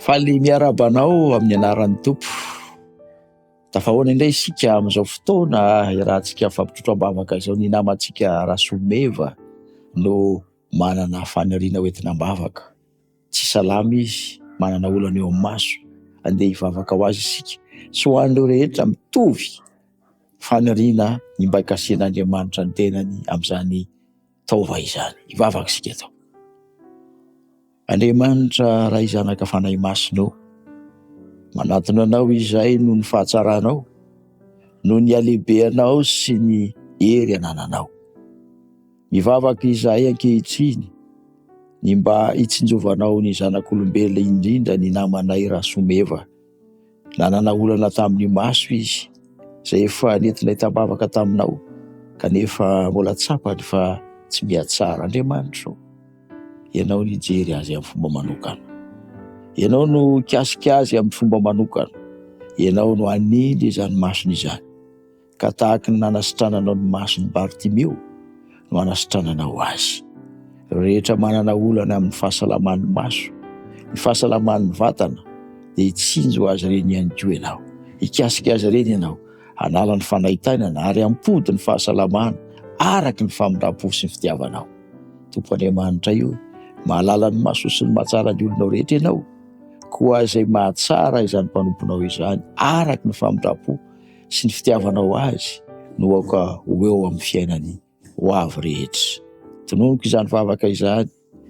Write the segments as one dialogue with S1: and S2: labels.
S1: Faly miarahaba anao amin'ny anaran'ny Tompo. Tafahoana indray isika amin'izao fotoana iarahantsika mifampitotro am-bavaka izao. Ny namantsika Rasomeva no manana faniriana hoentina am-bavaka. Tsy salama izy, manana olana eo amin'ny maso. Andeha hivavaka ho azy isika sy ho an'ireo rehetra mitovy faniriana ny mba hikasihan'Andriamanitra ny tenany amin'izany taova izany. Hivavaka isika atao. Andriamanitra Ray Zanaka Fanahy Masina ô, manatona Anao izahay noho ny fahatsaranao, noho ny halehibeanao sy ny hery anananao. Mivavaka izahay ankehitriny ny mba hitsinjovanao ny zanak'olombelona indrindra ny namanay Rasomeva. Nanana olana tamin'ny maso izy, izay efa nentinay tam-bavaka taminao, kanefa mbola tsapany fa tsy mihatsara. Andriamanitra ô, Ianao no hijery azy amin'ny fomba manokana. Ianao no hikasika azy amin'ny fomba manokana. Ianao no hanindry izany masony izany. Ka tahaky ny nanasitrananao ny mason'i Bartimeo no hanasitrananao azy. Ireo rehetra manana olana amin'ny fahasalaman'ny maso, ny fahasalaman'ny vatana, dia hitsinjo azy ireny ihany koa ianao. Hikasika azy ireny ianao, hanala ny fanaintainana ary hampody ny fahasalamana araka ny famindram-po sy ny fitiavanao. Tompo Andriamanitra io, mahalala ny maso sy ny mahatsara ny olonao rehetra ianao, koa izay mahatsara izany mpanomponao izany araka ny famindram-po sy ny fitiavanao azy no aoka ho eo amin'ny fiainany ho avy rehetra. Tononiko izany vavaka izany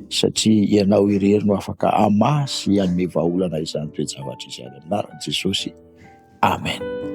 S1: satria ianao irery no afaka hamaha sy hanome vahaolana izany toe-javatra izany. Amin'ny anaran'i Jesosy. Amen.